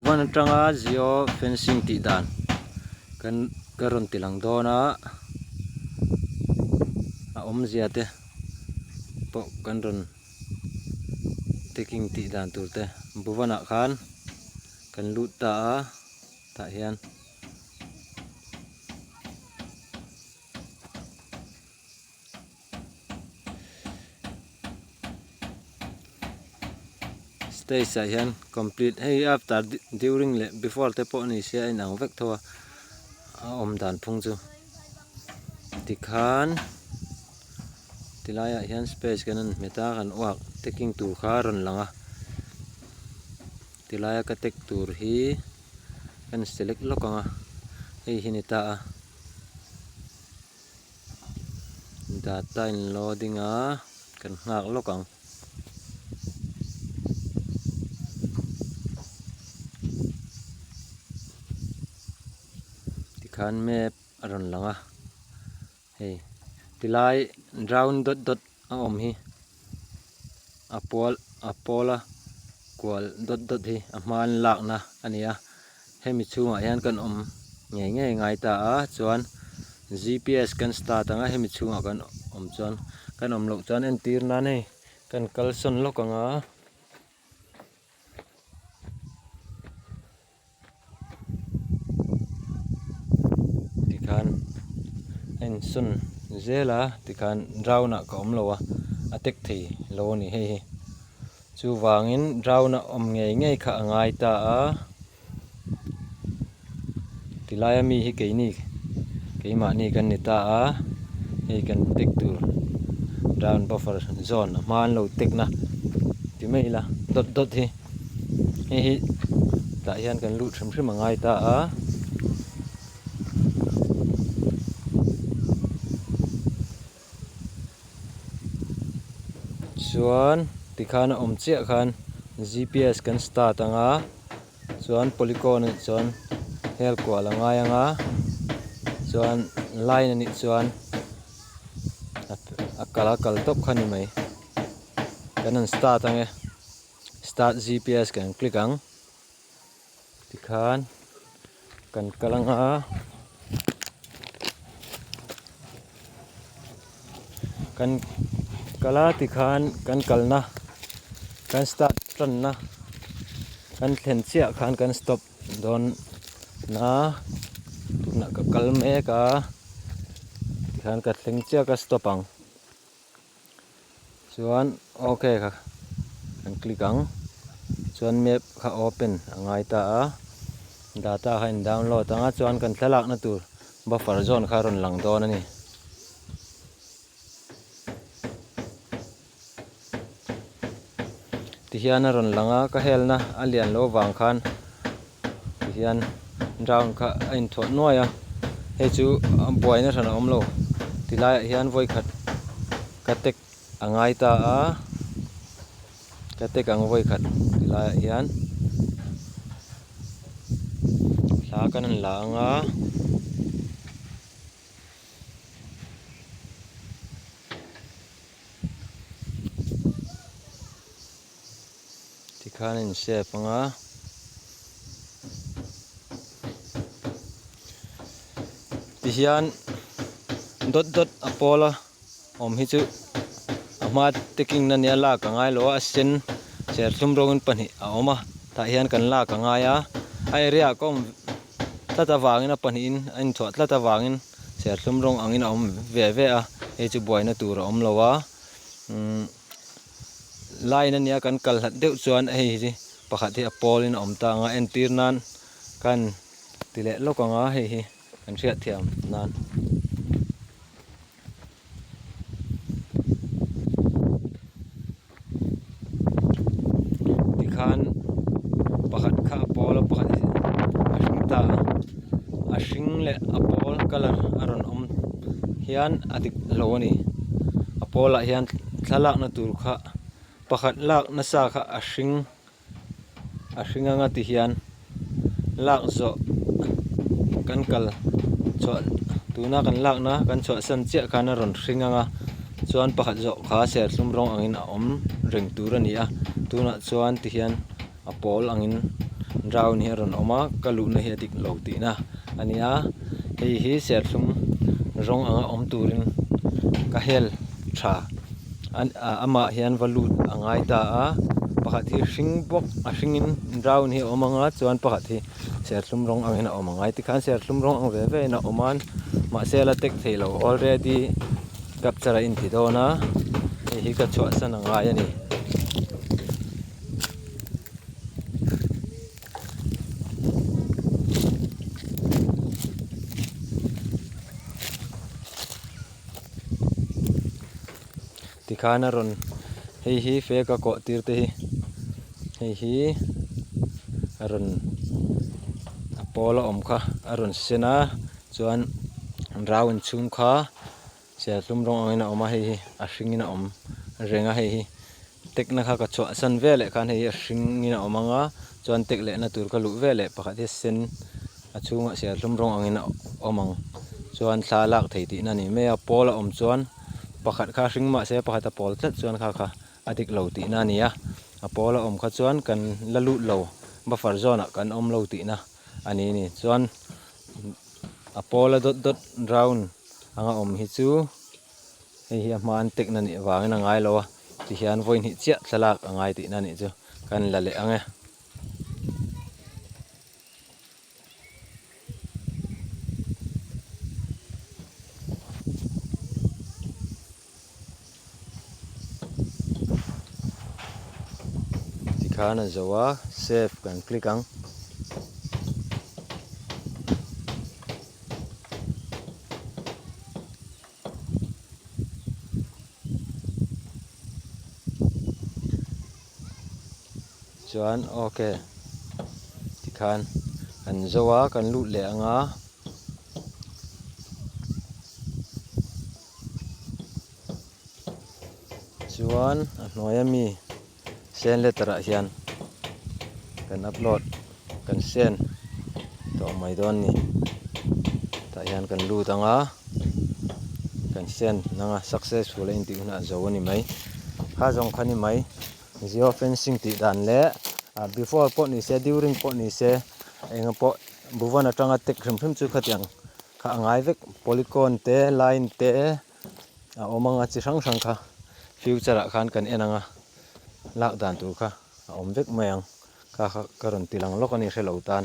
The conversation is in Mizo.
Van atanga geo fencing tih dan kan ka rawn ti lang dawn a a awmzia te pawh kan rawn taking tih dan tur te Bhuvan ah khan kan lut ta a tah hian. Stage ah hian complete hei after during leh before te pawh ni se a inang vek tho a a awm dan phung chu tikhan tilai ah hian space kan han hmet a kan uak taking tur kha a rawn lang a tilai a ka take tur hi kan select lawk ang a hei hi ni ta a. Data in loading a kan nghak lawk ang. Tikhan map a rawn lang a hei tilai round dawt dawt a awm hi a pawl a pawl a kual dawt dawt hi a hma an lakna a ni a hemi chhungah hian kan awm ngei ngei ngai ta a chuan gps kan start ang a hemi chhungah kan awm chuan kan awm loh chuan entir nan hei kan kal sawn lawk ang a. Tikhan a insawn zel a tikhan round ah ka awm lo a a tek thei lo a ni hei hi chuvangin round a awm ngei ngei kha a ngai ta a tilai a mi hi keini keimahni kan ni ta a hei kan tek tur round buffer zone a hma an lo tek na ti mai ila dawt dawt hi. Hei hi tah hian kan luh hrim hrim a ngai ta a. Chuan tikhan a awm chiah khan gps kan start ang a chuan polygon anih chuan hel kual a ngai ang a chuan line anih chuan a kal a kal tawp kha a ni mai kan han start ang e. Start gps kan click ang tikhan kan kal ang a kan kal a tikhan kan kalna kan start tanna kan thlen chiah khan kan stop dawn na tunah ka kal mek a tikhan ka thleng chiah ka stop ang. Chuan ok kha kan click ang chuan map kha open a ngai ta a data kha in download ang a chuan kan thlalakna tur buffer zone kha a rawn lang dawn a ni. Tihian a rawn lang a ka helna a lian loh avang khan tihian round kha a inthuah nuai a hei chu a buaina hran a awm lo tilaiah hian vawikhat ka tek a ngai ta a ka tek ang vawikhat tilaiah hian thla kan han la ang a. Tikhan a in save ang a. Tihian dawt dawt a pawl a awm hi chu a hma taking na nia lak a ngai lo a a sen serthlum rawngin pahnih a awm a tah hian kan lak a ngai a a area ah ka awm tlat avangin a pahnihin a inthuah tlat avangin serthlum rawng angin a awm ve ve a hei chu buaina tur a awm lo a umm line ania kan kal hlat deuh chuan hei hi pakhat hi a pawl in a awm ta ang a entir nan kan ti leh lawk ang a hei hi kan hriatthiam nan. Tikhan pakhat kha a pawl a pakhat hi a hring ta a a hring leh a pawl colour a rawn awm hian a dik lo a ni a pawl ah hian thlalakna tur kha pakhat lak nasa kha a hring a hring anga ti hian lak zawh kan kal chhuah tuna kan lakna kan chhuahsan chiah khan a rawn hring anga chuan pakhat zawh kha serthlum rawng angin a awm reng tur a ni a tunah chuan ti hian a pawl angin Round hi a rawn awm a ka luhna hi a dik lo tihna a ni a hei hi serthlum rawng anga awm turin ka hel tha amah hian va lut a ngai ta a pakhat hi hring bawk a hringin round hi a awm anga chuan pakhat hi serthlum rawng angin a awm angai tikhan serthlum rawng ang ve ve in a awm a mahse a la tek thei lo already capture a inti dawn a hei hi ka chhuahsan a ngai a ni. Tikhan a rawn hei hi fake a kawh tir te hi hei hi a rawn a pawl a awm kha a rawn sen a chuan round chhung kha Serthlum rawng angin a awm a hei hi a hringin a awm reng a hei hi tekna kha ka chhuahsan veleh khan hei hi a hringin a awm ang a chuan tek lehna tur ka luh veleh pakhat hi a sen a chhungah serthlum rawng angin a awm ang chuan thla a lak thei tihna a ni mai a pawl a awm chuan pakhat kha a hring mahse pakhat a pawl tlat chuan kha kha a dik lo tihna a ni a a pawl a awm kha chuan kan la lut lo buffer zone ah kan awm lo tihna a ni a ni chuan a pawl a dawt dawt round anga awm hi chu hei hi a hma an tek na nih vangin a ngai lo a tihian vawi hnih chiah thlalak a ngai tihna nih chu kan la leh ang e. Tikhan a zo a save kan click ang. Chuan ok tikhan kan zo a kan lut leh ang a. Chuan a hnuai ami send letter ah hian kan upload kan send tawh mai dawn a ni tah hian kan lut ang a kan send ang a successful a intih hunah a zo a ni mai kha zawng kha ni mai zero fencing tih dan leh ah before pawh ni se during pawh ni se eng pawh Bhuvan atanga tek hrim hrim chu khatiang kha a ngai vek polygon te line te a awm ang a chi hrang hrang kha future ah khan kan en ang a lak dan tur kha a awm vek mai ang kha kha ka rawn ti lang lawk a ni hrelo tan.